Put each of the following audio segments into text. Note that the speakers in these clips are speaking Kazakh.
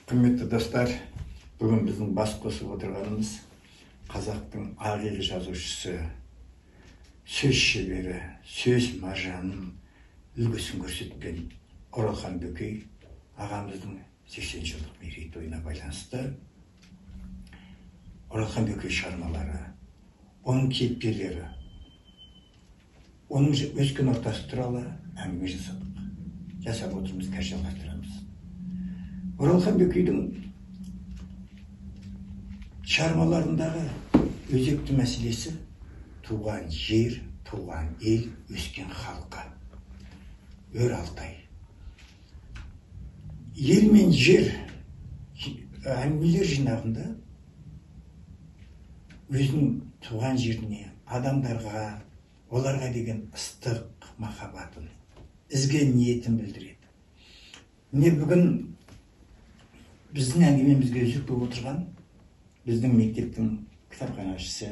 Құрметті достар, бүгін біздің бас қосып отырғанымыз қазақтың ақиық жазушысы, сөз шебері, сөз маржанының үлгісін көрсеткен Оралхан Бөкей ағамыздың 80 жылдық мерейтойына байланысты Оралхан Бөкей шығармалары, оның кейіпкерлері, оның өскен ортасы туралы әңгіме жасадық. Жасап отырмыз, қазір жалғастырамыз. Оралхан Бөкейдің шығармаларындағы өзекті мәселесі туған жер, туған ел, өскен халқы. Өр Алтай. Ел мен жер әңгімелер жинағында өзінің туған жеріне, адамдарға, оларға деген ыстық махаббатын, ізгі ниетін білдіреді. Міне, бүгін біздің әңгімемізге өзек болып отырған біздің мектептің кітапханашысы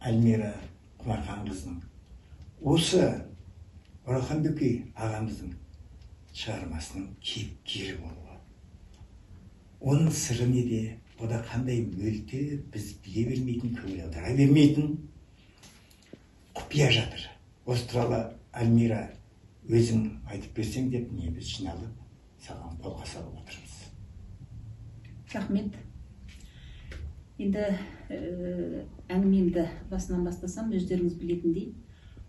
Әлмира Құмарханқызының осы Оралхан Бөкей ағамыздың шығармасының кейіпкері болуы. Оның сыры неде? Ода қандай мөлті біз біле бермейтін, көңіл аудара бермейтін құпия жатыр. Осы туралы, Альмира, өзің айтып берсең деп, не біз жиналып саған қолқа салып отырмыз. Рахмет. Енді әңгімемді басынан бастасам, өздеріңіз білетіндей,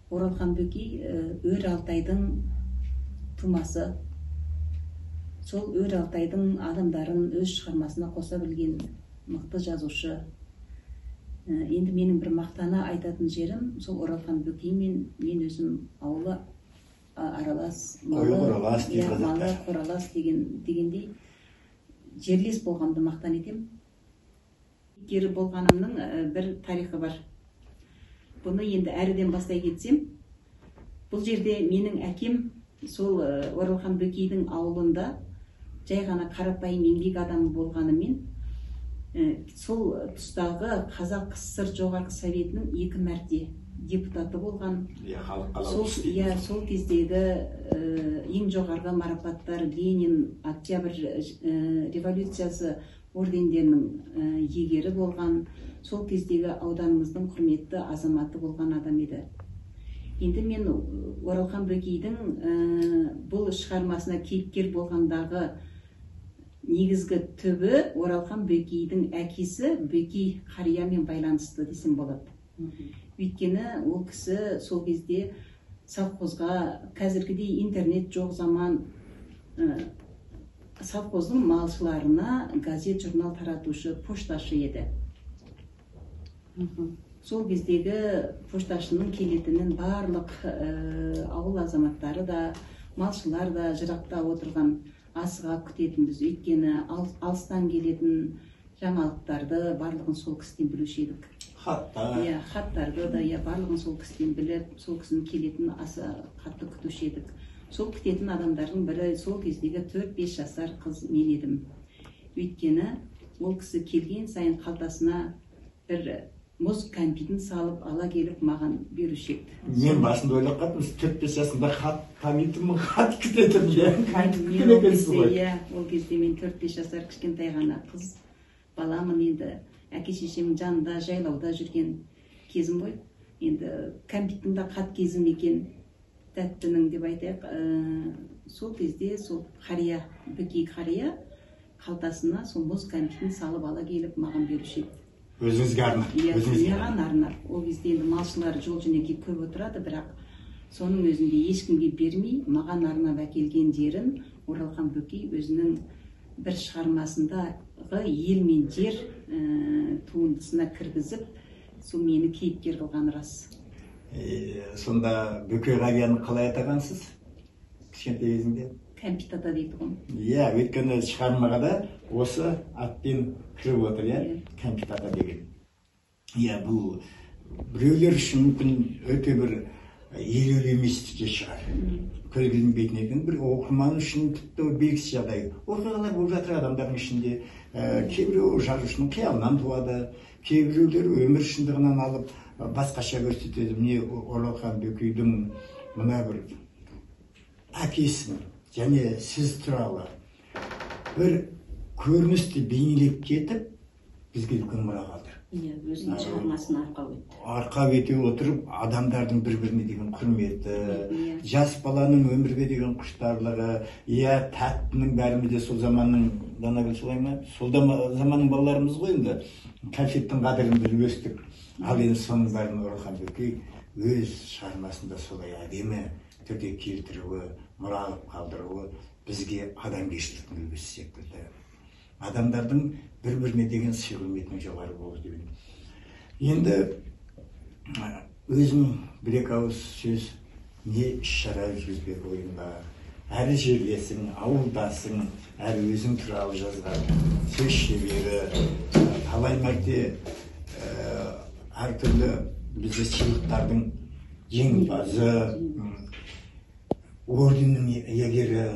Оралхан Бөкей Өр Алтайдың тумасы. Сол Өр Алтайдың адамдарын өз шығармасына қоса білген мықты жазушы. Енді менің бір мақтана айтатын жерім, сол Оралхан Бөкеймен мен өзім ауылы аралас, қою қоралас дейді иә, қазақтар. Малы қоралас дегендей жерлес болғанымды мақтан етемін. Кейіпкері болғанымның бір тарихы бар. Бұны енді әріден бастай кетсем, бұл жерде менің әкем сол Оралхан Бөкейдің ауылында жай ғана қарапайым еңбек адамы болғанымен, сол тұстағы Қазақ КССР Жоғарғы Советінің екі мәрте депутаты болған. Иә, халық Сол қалаулысы иә, дейді. Сол кездегі ең жоғарғы марапаттар, Ленин, Октябрь революциясы ордендерінің иегері болған, сол кездегі ауданымыздың құрметті азаматы болған адам еді. Енді мен Оралхан Бөкейдің бұл шығармасына кейіпкер болғандағы негізгі түбі Оралхан Бөкейдің әкесі Бөкей қариямен байланысты десем болады. Өйткені ол кісі сол кезде совхозға, қазіргідей интернет жоқ заман, совхоздың малшыларына газет, журнал таратушы пошташы еді. Сол кездегі пошташының келетінін барлық ауыл азаматтары да, малшылар да, жырақта отырған асыға күтетінбіз. Өйткені алыстан келетін жаңалықтарды барлығын сол кісіден білуші едік. Хаттар. Иә, хаттарды да, иә, барлығын сол кісіден біліп, сол кісінің келетінін аса қатты күтуші едік. Сол күтетін адамдардың бірі сол кездегі 4-5 жасар қыз мен едім. Өйткені ол кісі келген сайын қалтасына бір мұз кәмпитін салып ала келіп маған беруші еді. Мен басында ойлап қалыппын, 4-5 жасында хат танитынмын, хат күтетінмін, иә, кәмпит Мен күткен ол екенсіз кезде ғой. Иә, ол кезде мен 4-5 жасар кішкентай ғана қыз баламын. Енді әке шешемнің жанында жайлауда жүрген кезім ғой. Енді кәмпиттің де қат кезім екен, тәттінің деп айтайық. Сол кезде сол қария, Бөкей қария қалтасына сол мұз кәмпитін салып ала келіп маған беруші еді. Өзіңізге арнап? Иә. Өзіңізге. Маған арнап. Ол кезде енді малшылар жол жөнекей көп отырады, бірақ соның өзінде ешкімге бермей маған арнап әкелген жерін Оралхан Бөкей өзінің бір шығармасындағы ел мен жер туындысына кіргізіп, сол мені кейіпкер қылғаны рас. Сонда Бөкей қарияны қалай атағансыз кішкентай кезіңде? Кәмпит ата дейді ғой. Иә, өйткені шығармаға да осы атпен кіріп отыр, иә. Иә. Кәмпит ата деген. Иә, бұл біреулер үшін мүмкін өте бір елеулі емес те шығар, көзге ілінбейтін екен, бір оқырман үшін тіпті белгісіз жағдай. Оқиғалар болып жатыр адамдардың ішінде. Кейбіреуі жазушының қиялынан туады, кейбіреулер өмір шындығынан алып басқаша көрсетеді. Міне, Оралхан Бөкейдің мына бір әкесін және сіз туралы бір көріністі бейнелеп кетіп, бізге үлкен мұра қалдырды. Иә, өзінің шығармасын арқау етті. Арқау ете отырып, адамдардың бір-біріне деген құрметі, жас баланың өмірге деген құштарлығы, иә, тәттінің бәріміз де сол заманның, Данагүл солай ма? Сол заманның балаларымыз ғой енді. Кәмшеттің қадірін біліп өстік. Ал енді соның бәрін Оралхан Бөкей өз шығармасында солай әдемі түрде келтіруі, мұра қылып қалдыруы бізге адамгершіліктің үлгісі секілді. Адамдардың бір-біріне деген сый-құрметінің жоғары болуы деп. Енді өзім бір-екі ауыз сөз, не іс-шара жүргізбек ойым бар. Әрі жерлесің, ауылдасың, әрі өзің туралы жазған сөз шебері, талай мәрте әртүрлі бізде сыйлықтардың жеңімпазы, орденнің иегері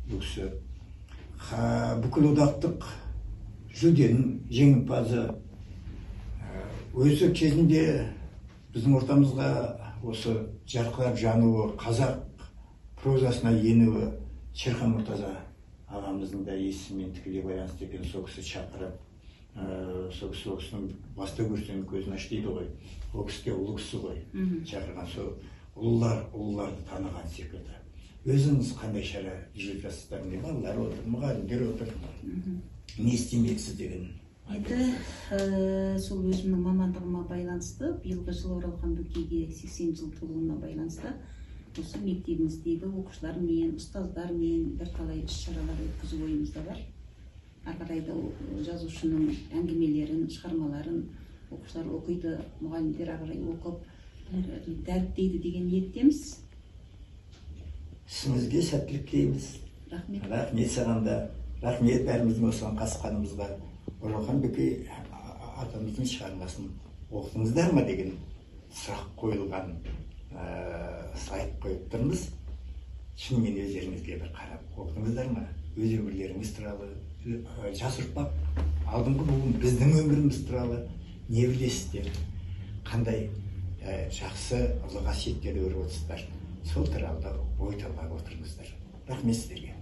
бұл кісі. Бүкіл одақтық жүлденің жеңімпазы. Өзі кезінде біздің ортамызға осы жарқырап жануы, қазақ прозасына енуі Шерхан Мұртаза ағамыздың да есімімен тікелей байланысты екен. Сол кісі шақырып, сол кісі, ол кісінің баста көрсең көзін аш дейді ғой. Ол кісі де ұлы кісі ғой. Шақырған сол ұлылар, ұлыларды таныған секілді. Өзіңіз қандай шара жүргізіп жатсыздар? Міне балалар отыр, мұғалімдер отыр. Не істемексіз деген? Енді сол өзімнің мамандығыма байланысты биылғы жылы Оралхан Бөкейге 80 жыл толуына байланысты осы мектебіміздегі оқушылармен, ұстаздармен бірталай іс-шаралар өткізу ойымызда бар. Ары қарай да жазушының әңгімелерін, шығармаларын оқушылар оқиды, мұғалімдер ары қарай оқып, дәріптейді деген ниеттеміз. Ісіңізге сәттілік тілейміз. Рахмет. Рахмет саған да. Рахмет бәріміздің осыған қатысқанымызға. Оралхан Бөкей атамыздың шығармасын оқыдыңыздар ма деген сұрақ қойылған слайд қойып тұрмыз. Шынымен өздеріңізге бір қарап оқыдыңыздар ма? Өз өмірлеріңіз туралы, жас ұрпақ, алдыңғы буын біздің өміріміз туралы не білесіздер? Қандай жақсы ұлы қасиеттерді көріп отырсыздар? Сол туралы да ой толғап отырыңыздар. Рахмет сіздерге.